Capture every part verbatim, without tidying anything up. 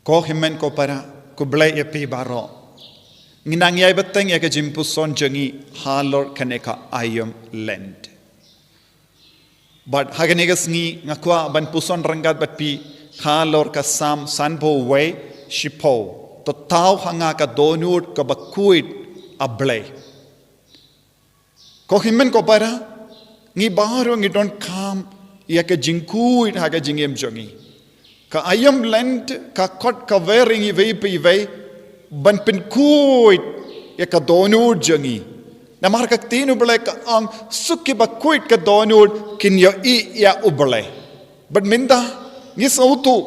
Ko hynmen ko para, khublei ïa phi baroh. Ngi nang ïai bteng ïa ka jingpuson jong ngi halor kane ka aïom Lent. Bad ha kane ka sngi nga kwah ban puson ryngkat bad phi halor ka Salm sanphew wei shiphew. To thaw ha nga ka dohnud kaba khuid, A Blei. Ko hynmen ko para, ngi baroh ngi donkam ïa ka jingkhuid ha ka jingim jong ngi. Ka aïom Lent ka khot ka wer ïa ngi iwei pa iwei ban pynkhuid ïa ka dohnud jong ngi. Namar ka ktien U Blei ka ong, suk kiba khuid ka dohnud kin ïohi ïa U Blei. Bad mynta, ngi sngewthuh,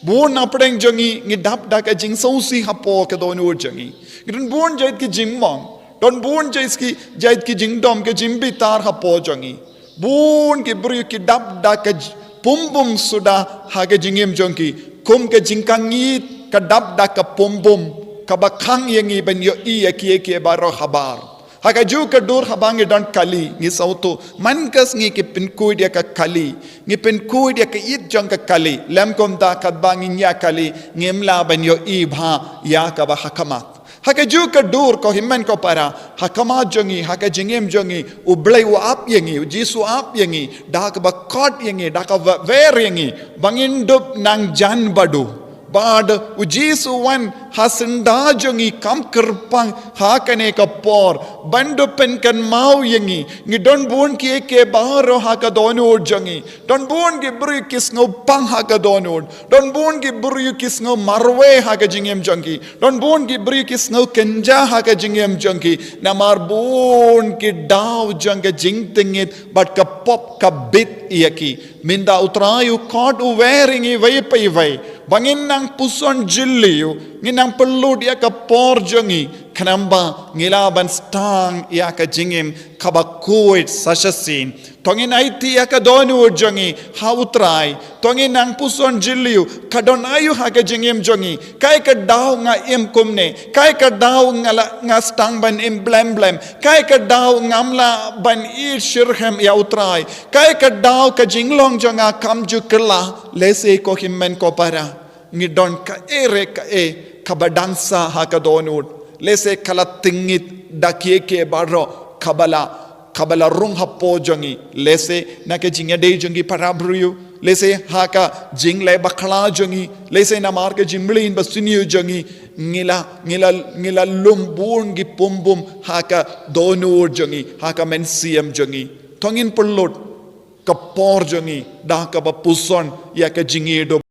bun na pdeng jong ngi, ngi dap da ka jingsngewsih hapoh ka dohnud jong ngi. Ngi don bun jait ki jingmong, don bun jait ki, jait ki jingdom, ka jingbitar hapoh jong ngi. Bun ki briew ki dap da ka j-, pumbum suda ha ka jingim jong ki. Kum ka jingkangit ka dap da ka pumbum kaba khang ïa ngi ban ïohi ïa kiei kiei baroh habar. Ha kajuh ka dur haba ngi don kali, ngi sngewthuh, man ka sngi ki pynkhuid ïa ka kali, ngi pynkhuid ïa ka ïit jong ka kali, lym kumta katba ngin ïa kali, ngim lah ban ïohi bha ïa kaba ha khmat. Ha kajuh ka dur ko hynmen ko para, ha khmat jong ngi, ha ka jingim jong ngi, U Blei u ap ïa ngi, U Jisu u ap ïa ngi, da kaba khot ïa ngi, da kaba wer ïa ngi, ba ngin dup nang jan bad u. Bad U Jisu u wan ha syndah jong ngi kam kyrpang ha kane ka por ban dup pynkynmaw ïa ngi. Ngi don bun kiei kiei baroh ha ka dohnud jong ngi. Don bun ki briew ki sngewpang ha ka dohnud. Don bun ki briew ki sngew marwei ha ka jingim jong ki. Don bun ki briew ki sngew kynja ha ka jingim jong ki. Namar bun ki daw jong ka jingtngit bad ka pop ka bit ïa ki. Mynta U Trai u khot u wer ïa ngi iwei pa iwei ba ngin nang puson jylliew, ngin nang pynlut ïa ka por jong ngi, khnang ba ngin lah ban sdang ïa ka jingim kaba khuid sa shisien. To ngin aiti ïa ka dohnud jong ngi ha U Trai. To ngin nang puson jylliew, ka don aïu ha ka jingim jong ngi. Kaei ka daw nga im kumne, kaei ka daw nga la, nga sdang ban im blem blem, kaei ka daw ngam lah ban ïeit shitrhem ïa U Trai, kaei ka daw ka jinglong jong nga kam ju kylla. Lehse ko hynmen ko para, ngi don kaei re kaei kaba dang sah ha ka dohnud. Lehse ka la tngit da kiei kiei baroh kaba la, kaba la rung hapoh jong ngi. Lehse na ka jingïadei jong ngi para briew, lehse ha ka jingleh bakla jong ngi, lehse namar ka jingmlien ba sniew jong ngi, ngi la, ngi la, ngi la lum bun ki pumbum ha ka dohnud jong ngi, ha ka mynsiem jong ngi. To ngin pynlut ka por jong ngi da kaba puson ïa ka jingïadei